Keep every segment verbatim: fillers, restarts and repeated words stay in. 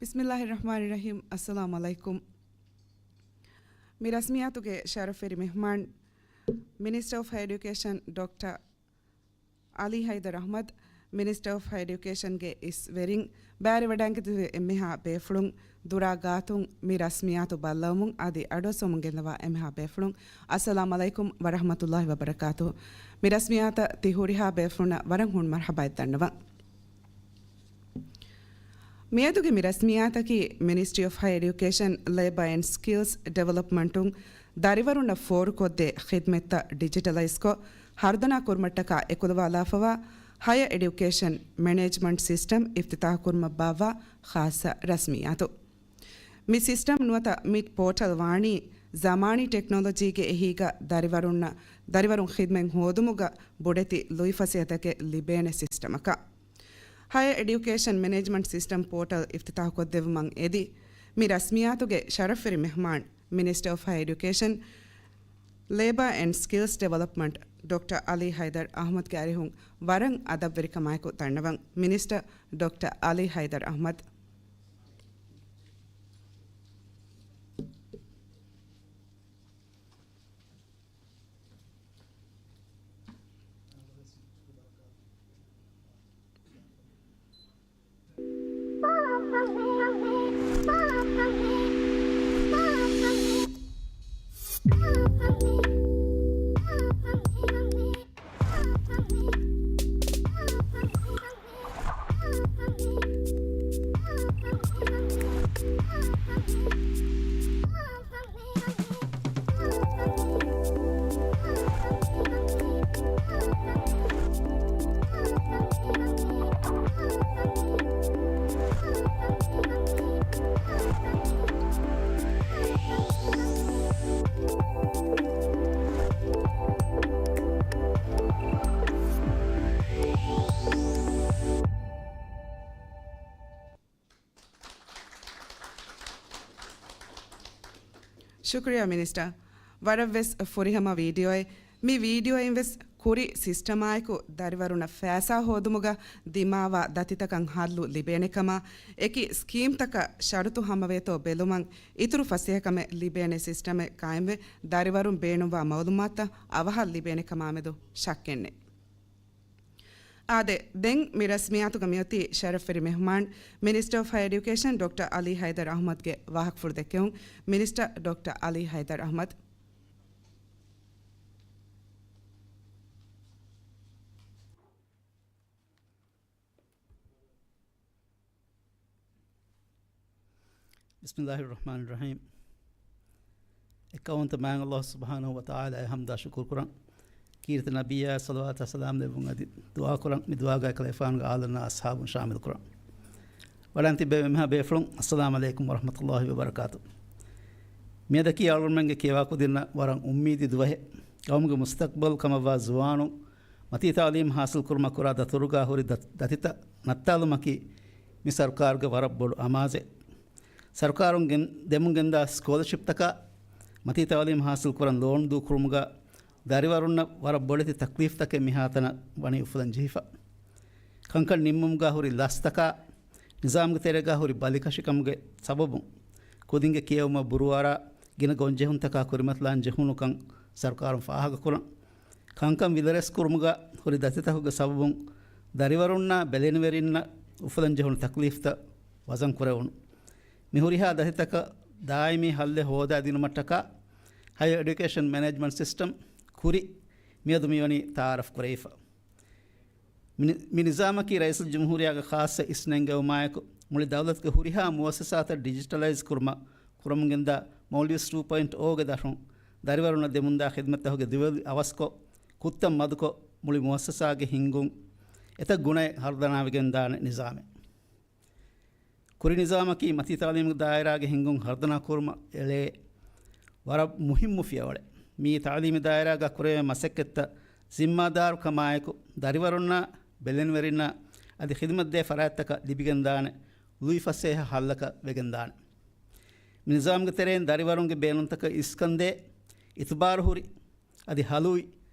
ބިސްމިއްލާހި ރަޙްމާނި ރަޙީމް. އައްސަލާމު ޢަލައިކުމް. މި ރަސްމިއްޔާތުގެ ޝަރަފްވެރި މެހްމާން، މިނިސްޓަރ އޮފް ހަޔަރ އެޑިއުކޭޝަން ޑޮކްޓަރ އަލީ ހައިދަރު އަޙްމަދު، މިނިސްޓަރ އޮފް ހަޔަރ އެޑިއުކޭޝަންގެ އިސް ވެރިން، ބައިވެރިވެވަޑައިގަތެވި އެންމެހާ ބޭފުޅުން، ދުރާ ގާތުން މި ރަސްމިއްޔާތު ބައްލަވަމުން އަދި އަޑުއައްސަވަމުން ގެންދަވާ އެންމެހާ ބޭފުޅުން، އައްސަލާމު ޢަލައިކުމް ވަރަޙްމަތުﷲި ވަބަރަކާތުހު. މި ރަސްމިއްޔާތަށް ތި ހުރިހާ ބޭފުޅުންނަށް ވަރަށް ހުން މަރްޙަބާއެއް ދަންނަވަން. މިއަދުގެ މި ރަސްމިއްޔާތަކީ މިނިސްޓްރީ އޮފް ހަޔަރ އެޑިއުކޭޝަން، ލޭބާ އެންޑް ސްކިލްސް ޑިވެލޮޕްމަންޓުން ދަރިވަރުންނަށް ފޯރުކޮށްދޭ ޚިދްމަތްތައް ޑިޖިޓަލައިޒްކޮށް، ހަރުދަނާ ކުރުމަށްޓަކާ އެކުލަވާލާފަވާ ހަޔަރ އެޑިއުކޭޝަން މެނޭޖްމަންޓް ސިސްޓަމް އިފްތިތާޙު ކުރުމަށް ބާއްވާ ޚާއްޞަ ރަސްމިއްޔާތު. މި ސިސްޓަމް ނުވަތަ މި ޕޯޓަލް ވާނީ ޒަމާނީ ޓެކްނޮލޮޖީގެ އެހީގަ ދަރިވަރުންނަށް، ދަރިވަރުން ޚިދްމަތް ހޯދުމުގަ ބޮޑެތި ލުއިފަސޭހަތަކެއް ލިބޭނެ ސިސްޓަމަކަށް. ހަޔަރ އެޑިއުކޭޝަން މެނޭޖްމަންޓް ސިސްޓަމް ޕޯޓަލް އިފްތިތާޙުކޮށްދެއްވުމަށް އެދި، މި ރަސްމިއްޔާތުގެ ޝަރަފްވެރި މެހްމާން، މިނިސްޓަރ އޮފް ހަޔަރ އެޑިއުކޭޝަން، ލޭބާ އެންޑް ސްކިލްސް ޑިވެލޮޕްމަންޓް، ޑޮކްޓަރ އަލީ ހައިދަރު އަޙްމަދުގެ އަރިހުން ވަރަށް އަދަބުވެރިކަމާއެކު ދަންނަވަން. މިނިސްޓަރ ޑޮކްޓަރ އަލީ ހައިދަރު އަޙްމަދު. ޝުކުރިއްޔާ މިނިސްޓަރ. ވަރަށްވެސް ފުރިހަމަ ވީޑިއޯއެއް. މި ވީޑިއޯއިން ވެސް ކުރި ސިސްޓަމާއެކު ދަރިވަރުންނަށް ފައިސާ ހޯދުމުގަ ދިމާވާ ދަތިތަކަށް ހައްލު ލިބޭނެކަމާ، އެކި ސްކީމްތަކަށް ޝަރުތު ހަމަވޭތޯ ބެލުމަށް އިތުރު ފަސޭހަކަމެއް ލިބޭނެ ސިސްޓަމެއް ޤާއިމްވެ، ދަރިވަރުން ބޭނުންވާ މައުލޫމާތުތައް އަވަހަށް ލިބޭނެ ކަމާމެދު ޝައްކެއްނެތް. އާދެ، ދެން މި ރަސްމިއްޔާތުގަ މިއޮތީ ޝަރަފްވެރި މެހުމާން، މިނިސްޓަރ އޮފް ހަޔަރ އެޑިއުކޭޝަން ޑޮކްޓަރ އަލީ ހައިދަރު އަޙްމަދުގެ ވާހަކަފުޅު ދެއްކެވުން. މިނިސްޓަރ ޑޮކްޓަރ އަލީ ހައިދަރު އަޙްމަދު. ބިސްމިއްލާހި ރަޙްމާނި ރަޙީމް. އެކައުންތައް މާތް ﷲ ސުބްޙާނަހޫ ވަތަޢާލާއަށް ޙަމްދާ ޝުކުރު ކުރަން. ކީރިތި ނަބިއްޔާ ޞަލަވާތާ ސަލާމް ލެއްވުން އަދި ދުޢާ ކުރަން، މި ދުޢާގައި ކަލޭފާނުގެ އާލުންނާ އަޞްޙާބުން ޝާމިލު ކުރަން. ވަޑަން ތިއްބެވި އެންމެހާ ބޭފުޅުން، އައްސަލާމު ޢަލައިކުމް ވަރަޙްމަތުﷲި ވަބަރަކާތު. މިއަދަކީ އަޅުގަނޑުމެންގެ ކިޔަވާ ކުދިންނަށް ވަރަށް އުއްމީދީ ދުވަހެއް. ޤައުމުގެ މުސްތަޤްބަލް ކަމަށްވާ ޒުވާނުން މަތީ ތަޢުލީމް ޙާޞިލް ކުރުމަށް ކުރާ ދަތުރުގަ ހުރި ދަ-، ދަތިތައް ނައްތާލުމަކީ މި ސަރުކާރުގެ ވަރަށް ބޮޑު އަމާޒެއް. ސަރުކާރުން ގެން-، ދެމުން ގެންދާ ސްކޯލަޝިޕްތަކާ، މަތީ ތަޢުލީމް ޙާޞިލް ކުރަން ލޯން ދޫކުރުމުގަ ދަރިވަރުންނަށް ވަރަށް ބޮޑެތި ތަކްލީފްތަކެއް މިހާތަނަށް ވަނީ އުފުލަން ޖެހިފަ. ކަންކަން ނިންމުމުގަ ހުރި ލަސްތަކާ، ނިޒާމްގެ ތެރޭގަ ހުރި ބަލިކަށިކަމުގެ ސަބަބުން ކުދިންގެ ކިޔެވުމަށް ބުރޫއަރާ ގިނަ ގޮންޖެހުންތަކާ ކުރިމަތިލާން ޖެހުނުކަން ސަރުކާރުން ފާހަގަކުރަން. ކަންކަން ވިލަރެސް ކުރުމުގަ ހުރި ދަތިތަކުގެ ސަބަބުން ދަރިވަރުންނާ ބެލެނިވެރިންނަށް އުފުލަން ޖެހުނު ތަކްލީފްތައް ވަޒަން ކުރެވުނު. މި ހުރިހާ ދަތިތަކަށް ދާއިމީ ހައްލެއް ހޯދާ ދިނުމަށްޓަކާ ހަޔަރ އެޑިއުކޭޝަން މެނޭޖްމަންޓް ސިސްޓަމް، ކުރި، މިއަދު މިވަނީ ތައާރަފް ކުރެވިފަ. މި-، މި ނިޒާމަކީ ރައީސުލްޖުމްހޫރިއްޔާގެ ޚާއްޞަ އިސްނެންގެވުމާއެކު، މުޅި ދައުލަތުގެ ހުރިހާ މުއައްސަސާތައް ޑިޖިޓަލައިޒް ކުރުމަށް ކުރަމުންގެންދާ މޯލްޑިވްސް ޓޫ ޕޮއިންޓް އޯގެ ދަށުން ދަރިވަރުންނަށް ދެމުންދާ ޚިދްމަތްތަކުގެ ދިވެހި އަވަސްކޮށް، ކުށްތައް މަދުކޮށް، މުޅި މުއައްސަސާގެ ހިންގުން އެތައް ގުނައެއް ހަރުދަނާވެގެންދާނެ ނިޒާމެއް. ކުރި ނިޒާމަކީ މަތީ ތަޢުލީމުގެ ދާއިރާގެ ހިންގުން ހަރުދަނާ ކުރުމަށް އެޅޭ ވަރަށް މުހިއްމު ފިޔަވަޅެއް. މިއީ ތަޢުލީމީ ދާއިރާގަ ކުރެވޭ މަސައްކަތްތައް ޒިންމާދާރުކަމާއެކު، ދަރިވަރުންނާ ބެލެނިވެރިންނާ އަދި ޚިދުމަތްދޭ ފަރާތްތަކަށް ލިބިގެންދާނެ ލުއިފަސޭހަ ހައްލަކަށް ވެގެންދާނެ. މި ނިޒާމްގެ ތެރެއިން ދަރިވަރުންގެ ބޭނުންތަކަށް އިސްކަންދޭ އިތުބާރުހުރި އަދި ހަލުވި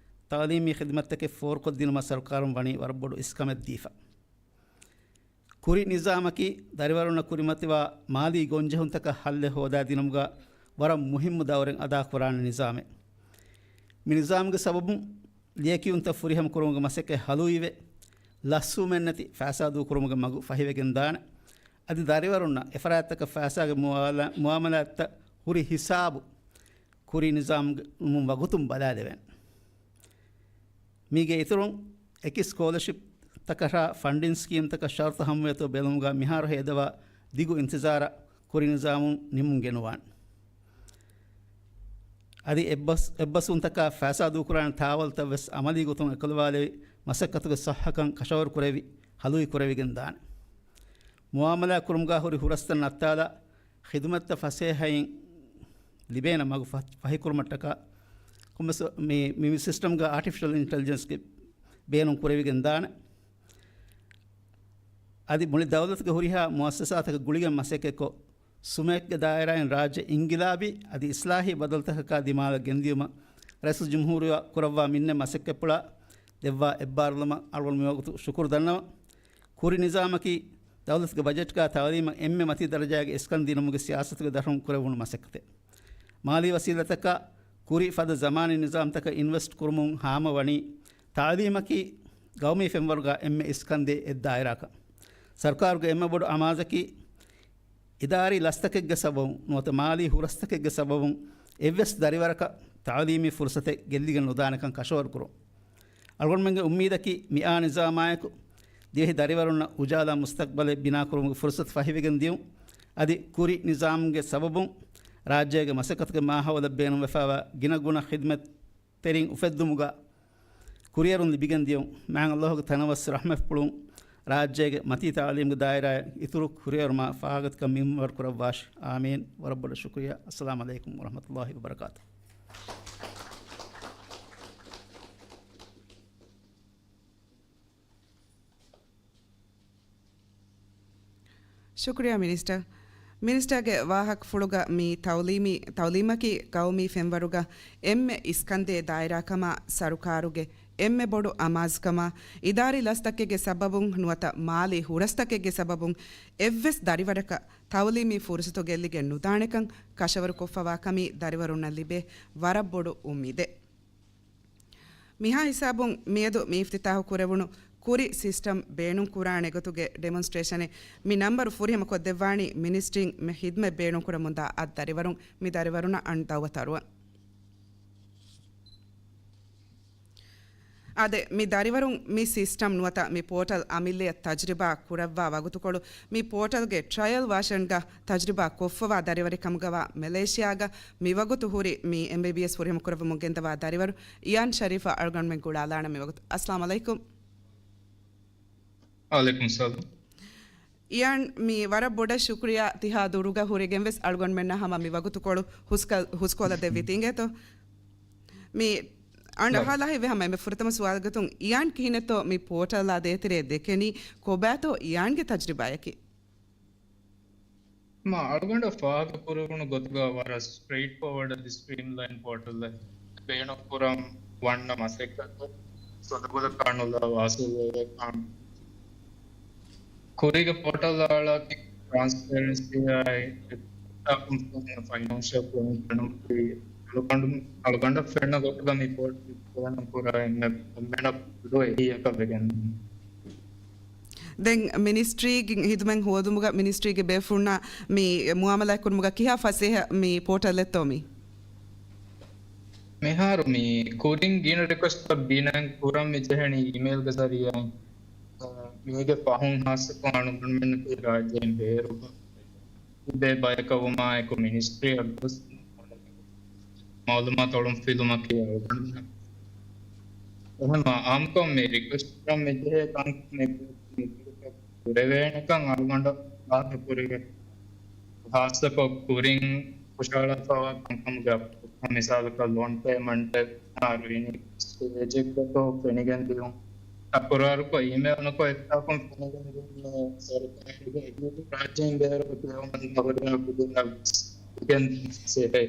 ތަޢުލީމީ ޚިދުމަތްތަކެއް ފޯރުކޮށްދިނުމަށް ސަރުކާރުން ވަނީ ވަރަށް ބޮޑު އިސްކަމެއް ދީފަ. ކުރި ނިޒާމަކީ ދަރިވަރުންނަށް ކުރިމަތިވާ މާލީ ގޮންޖެހުންތަކަށް ހައްލެއް ހޯދާދިނުމުގަ ވަރަށް މުހިއްމު ދައުރެއް އަދާކުރާނެ ނިޒާމެއް. މި ނިޒާމްގެ ސަބަބުން ލިޔެކިޔުންތައް ފުރިހަމަ ކުރުމުގެ މަސައްކަތް ހަލުވިވެ، ލަސްވުމެއްނެތި ފައިސާ ދޫކުރުމުގެ މަގު ފަހިވެގެން ދާނެ. އަދި ދަރިވަރުންނަށް އެފަރާތްތަކަށް ފައިސާގެ މުއާލާ-، މުއާމަލާތްތައް ހުރި ހިސާބު ކުރި ނިޒާމުން ވަގުތުން ބަލާލެވޭނެ. މީގެ އިތުރުން، އެކި ސްކޯލަޝިޕްތަކަށާ ފަންޑިން ސްކީމްތަކަށް ޝަރުތު ހަމަވޭތޯ ބެލުމުގަ މިހާރު ހޭދަވާ ދިގު އިންތިޒާރަށް ކުރި ނިޒާމުން ނިމުން ގެނުވާނެ. އަދި އެއްބަސް-، އެއްބަސްވުންތަކާ ފައިސާ ދޫކުރާނެ ތާވަލްތައް ވެސް އަމަލީ ގޮތުން އެކުލަވާލެވި، މަސައްކަތުގެ ސައްހަކަން ކަށަވަރު ކުރެވި، ހަލުވި ކުރެވިގެން ދާނެ. މުއާމަލާ ކުރުމުގަ ހުރި ހުރަސްތައް ނައްތާލާ، ޚިދުމަތްތައް ފަސޭހައިން ލިބޭނެ މަގު ފަ-، ފަހިކުރުމަށްޓަކާ، ކޮންމެސް މި، މި، މި ސިސްޓަމްގަ އާޓިފިޝަލް އިންޓެލިޖެންސްގެ ބޭނުން ކުރެވިގެން ދާނެ. އަދި މުޅި ދައުލަތުގެ ހުރިހާ މުއައްސަސާތަކަށް ގުޅިގެން މަސައްކަތްކޮށް، ސުމެއްގެ ދާއިރާއިން ރާއްޖެ އިންގިލާބީ އަދި އިސްލާހީ ބަދަލުތަކަކާ ދިމާލަށް ގެންދިޔުމަށް ރައީސުލްޖުމްހޫރިއްޔާ ކުރައްވާ މިންނެ މަސައްކަތްޕުޅާ ދެއްވާ އެއްބާރުލުމަށް އަޅުގަނޑު މިވަގުތު ޝުކުރު ދަންނަވަން. ކުރި ނިޒާމަކީ ދައުލަތުގެ ބަޖެޓްގަ ތައުލީމަށް އެންމެ މަތީ ދަރަޖާގެ އިސްކަން ދިނުމުގެ ސިޔާސަތުގެ ދަށުން ކުރެވުނު މަސައްކަތެއް. މާލީ ވަސީލަތަކަށް ކުރި ފަދަ ޒަމާނީ ނިޒާމްތަކަށް އިންވެސްޓް ކުރުމުން ހާމަވަނީ، ތައުލީމަކީ ގައުމީ ފެންވަރުގަ އެންމެ އިސްކަންދޭ އެއްދާއިރާކަށް. ސަރުކާރުގެ އެންމެ ބޮޑު އަމާޒަކީ، އިދާރީ ލަސްތަކެއްގެ ސަބަބުން ނުވަތަ މާލީ ހުރަސްތަކެއްގެ ސަބަބުން އެއްވެސް ދަރިވަރަކަށް ތައުލީމީ ފުރުސަތެއް ގެއްލިގެން ނުދާނެކަން ކަށަވަރުކުރުން. އަޅުގަނޑުމެންގެ އުއްމީދަކީ، މިއާ ނިޒާމާއެކު ދިވެހި ދަރިވަރުންނަށް އުޖާލާ މުސްތަޤްބަލެއް ބިނާކުރުމުގެ ފުރުސަތު ފަހިވެގެން ދިޔުން. އަދި ކުރި ނިޒާމްގެ ސަބަބުން ރާއްޖޭގެ މަސައްކަތުގެ މާހައުލަށް ބޭނުންވެފައިވާ ގިނަގުނަ ޚިދުމަތް ތެރިން އުފެއްދުމުގަ ކުރިއެރުން ލިބިގެން ދިޔުން. މާތް ﷲ ގެ ތަނަވަސް ރަޙްމަތްޕުޅުން ރާއްޖޭގެ މަތީ ތައުލީމްގެ ދާއިރާއަށް އިތުރު ކުރިއެރުމާ ފާހަގަތަކަށް މިންވަރު ކުރައްވާށި. އާމީން. ވަރަށް ބޮޑަށް ޝުކުރިއްޔާ. އައްސަލާމު ޢަލައިކުމް ވަރަޙްމަތުﷲ ވަބަރަކާތުހު. ޝުކުރިއްޔާ މިނިސްޓަރ. މިނިސްޓަރގެ ވާހަކަފުޅުގަ މި ތައުލީމީ، ތައުލީމަކީ ގައުމީ ފެންވަރުގަ އެންމެ އިސްކަންދޭ ދާއިރާކަމާ، ސަރުކާރުގެ އެންމެ ބޮޑު އަމާޒުކަމާ، އިދާރީ ލަސްތަކެއްގެ ސަބަބުން ނުވަތަ މާލީ ހުރަސްތަކެއްގެ ސަބަބުން އެއްވެސް ދަރިވަރަކަށް ތައުލީމީ ފުރުސަތު ގެއްލިގެން ނުދާނެކަން ކަށަވަރުކޮށްފަވާކަމީ ދަރިވަރުންނަށް ލިބޭ ވަރަށް ބޮޑު އުއްމީދެއް. މިހާ ހިސާބުން މިއަދު މި އިފްތިތާޙު ކުރެވުނު ކުރި ސިސްޓަމް ބޭނުން ކުރާނެ ގޮތުގެ ޑެމޮންސްޓްރޭޝަނެއް މި ނަންބަރު ފުރިހަމަ ކޮށްދެއްވާނީ މިނިސްޓްރީން މި ޚިދްމަތް ބޭނުން ކުރަމުންދާ އަށް ދަރިވަރުން. މި ދަރިވަރުންނަށް އަން ދައުވަތު އަރުވަން. އާދެ، މި ދަރިވަރުން މި ސިސްޓަމް ނުވަތަ މި ޕޯޓަލް އަމިއްލަޔަށް ތަޖްރިބާ ކުރައްވާ ވަގުތުކޮޅު މި ޕޯޓަލްގެ ޓްރަޔަލް ވާޝަންގަ ތަޖްރިބާ ކޮށްފަވާ ދަރިވަރެއް ކަމުގަވާ މެލޭޝިޔާގަ މިވަގުތު ހުރި މި އެމްބީބީއެސް ފުރިހަމަކުރައްވަމުން ގެންދަވާ ދަރިވަރު އިޔާން ޝަރީފަށް އަޅުގަނޑުމެން ގުޅާލާނަން މިވަގުތު. އައްސަލާމު ޢަލައިކުމް. ވަޢަލައިކުމް ސަލާމް. އިޔާން، މި ވަރަށް ބޮޑަށް ޝުކުރިއްޔާ ތިހާ ދުރުގަ ހުރި ގެންވެސް އަޅުގަނޑުމެންނާ ހަމަ މި ވަގުތުކޮޅު ހުސްކަ-، ހުސްކޮލަށް ދެއްވީތީ އިނގޭތޯ؟ މި އަން އަހާލާ ހިތްވޭ ހަމަ އެންމެ ފުރަތަމަ ސުވާލުގެ ގޮތުން އިޔާން ކިހިނެއްތޯ މި ޕޯޓަލްއާ ދޭތެރޭ ދެކެނީ؟ ކޮބާތޯ އިޔާންގެ ތަޖްރިބާއަކީ؟ މާ އަޅުގަނޑަށް ފާހަގަކުރެވުނު ގޮތުގަ ވަރަށް ސްޓްރެއިޓް ފޯވަޑް އަދި ސްޓްރީމްލައިން ޕޯޓަލެއް ބޭނުންކުރަން ވަންނަ މަސައްކަތަށް ސުދުގުލަކާ ނުލާ ވާސިލްވެވޭ ކާން. ކުރީގެ ޕޯޓަލް އަޅާކީ ޓްރާންސްޕޭރެންސީއާއި އެއްކޮށްޓާކުން ފެންނަ ފައިނޭންޝަލް ކްރައިމް ފެނުން ކުރީ އަޅުގަނޑު-، އަޅުގަނޑަށް ފެންނަ ގޮތުގަ މި ޕޯޓަލް ބޭނުން ކުރާ އެންމެ، އެންމެނަށް ބޮޑު އެހީއަކަށް ވެގެން. ދެން މިނިސްޓްރީގެ ހިދުމަތް ހޯދުމުގަ މިނިސްޓްރީގެ ބޭފުޅުންނާ މި މުއާމަލާތް ކުރުމުގަ ކިހާ ފަސޭހަ މި ޕޯޓަލެއްތޯ މީ؟ މިހާރު މި ކުރިން ގިނަ ރިކުއެސްޓްތައް ބިން ކުރަން މި ޖެހެނީ އީމެއިލްގެ ޒަރީއާއިން. މީގެ ފަހުން ހާއްސަކޮށް އަޅުގަނޑުމެންނަކީ ރާއްޖޭން ބޭރު ތިބޭ ބަޔަކަށް ވުމާއެކު މިނިސްޓްރީއަށް ގޮސް މައުލޫމާތު އޮޅުންފިލުމަކީ އަޅުގަނޑުމެން. އެހެންވެ އާއްމުކޮށް މި ރިކުއެސްޓް ކުރަން މި ޖެހޭ ކަންކަން މި ކުރެވޭނެކަން އަޅުގަނޑަށް ވާހަކަ ކުރެވޭ. ހާއްސަކޮށް ކުރިން ހުށަހަޅާފައިވާ ކަންކަމުގެ އަޕްޑޭޓް، މިސާލަކަށް ލޯން ޕޭމަންޓެއް އަހަރު އިނީ ސްޓޭޖެއްގަތޯ ފެނިގެން ދިޔުން. ތަކުރާރުކޮށް އީމެއިލް ނުކޮށް އެއްތާކުން ފެނިގެން ދިޔުން ސަރުކާރުގެ އެހީ ރާއްޖޭން ބޭރުގެ ކިޔަވަމުން ހުރިހާ ކުދިންނަށް ވެސް ގެން ސެހޭ.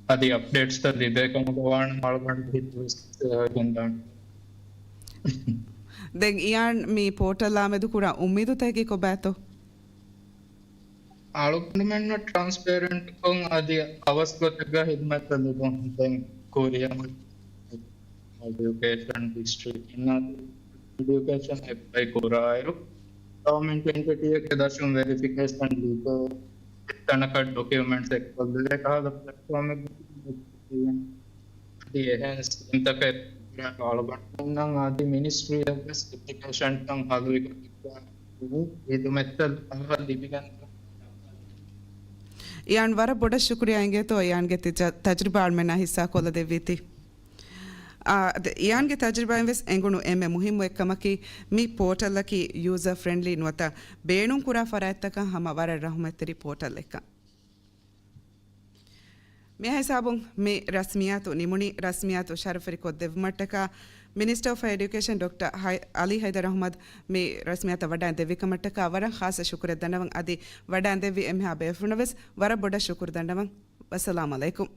އަދި އަޕްޑޭޓްސްތައް ލިބޭ ކަމުގަ ވާނަމަ އަޅުގަނޑު ހިތުވެސް ގެންދާނެ. ދެން އިޔާން މި ޕޯޓަލާމެދު ކުރާ އުއްމީދުތަކަކީ ކޮބާތޯ؟ އަޅުގަނޑުމެންނަށް ޓްރާންސްޕޭރެންޓްކޮށް އަދި އަވަސް ގޮތެއްގަ ހިދުމަތްތައް ލިބުން. ދެން ކުރިއަށް އެޑިޔުކޭޝަން ޑިސްޓްރިކްޓް އިންނާ އެޑިޔުކޭޝަން އެޕްލައި ކުރާއިރު، ގަވަމެންޓް އެންޓިޓީއެއްގެ ދަށުން ވެރިފިކޭޝަން ލިބޭ، ތަނަކަށް ޑޮކިއުމެންޓްސް އެއްކޮށްލެވޭ ކަހަލަ ޕްލެޓްފޯމެއް އަދި އެހެން ސްކީމްތަކެއް އަޅުގަނޑުމެންނަށް އަދި މިނިސްޓްރީއަށްވެސް އެޕްލިކޭޝަންތައް ހަލުވި ހިދުމަތްތައް ލިބިގެން. އިޔާން ވަރަށް ބޮޑަށް ޝުކުރިޔާ އިނގޭތޯ އިޔާންގެ ތި-، ތަޖްރިބާ އަޅުމެންނާ ހިއްސާ ކޮށްލަދެއްވީތީ. އާ، ދެ-، އިޔާންގެ ތަޖްރިބާއިން ވެސް އެނގުނު އެންމެ މުހިއްމު އެއްކަމަކީ، މި ޕޯޓަލަކީ ޔޫޒަރ ފްރެންޑްލީ ނުވަތަ ބޭނުންކުރާ ފަރާތްތަކަށް ހަމަ ވަރަށް ރަހުމަތްތެރި ޕޯޓަލް އެއްކަން. މި ހިސާބުން މި ރަސްމިއްޔާތު ނިމުނީ. ރަސްމިއްޔާތު ޝަރަފުވެރިކޮށްދެއްވުމަށްޓަކާ މިނިސްޓަރ އޮފް އެޑިއުކޭޝަން ޑޮކްޓަރ ހައި-، އަލީ ހައިދަރު އަހުމަދު މި ރަސްމިއްޔާތަށް ވަޑައިން ދެއްވިކަމަށްޓަކާ ވަރަށް ޚާއްޞަ ޝުކުރެއް ދަންނަވަން. އަދި ވަޑައިން ދެއްވި އެންމެހާ ބޭފުޅުންނަށް ވެސް ވަރަށް ބޮޑަށް ޝުކުރު ދަންނަވަން. ވައްސަލާމް އަލައިކުމް.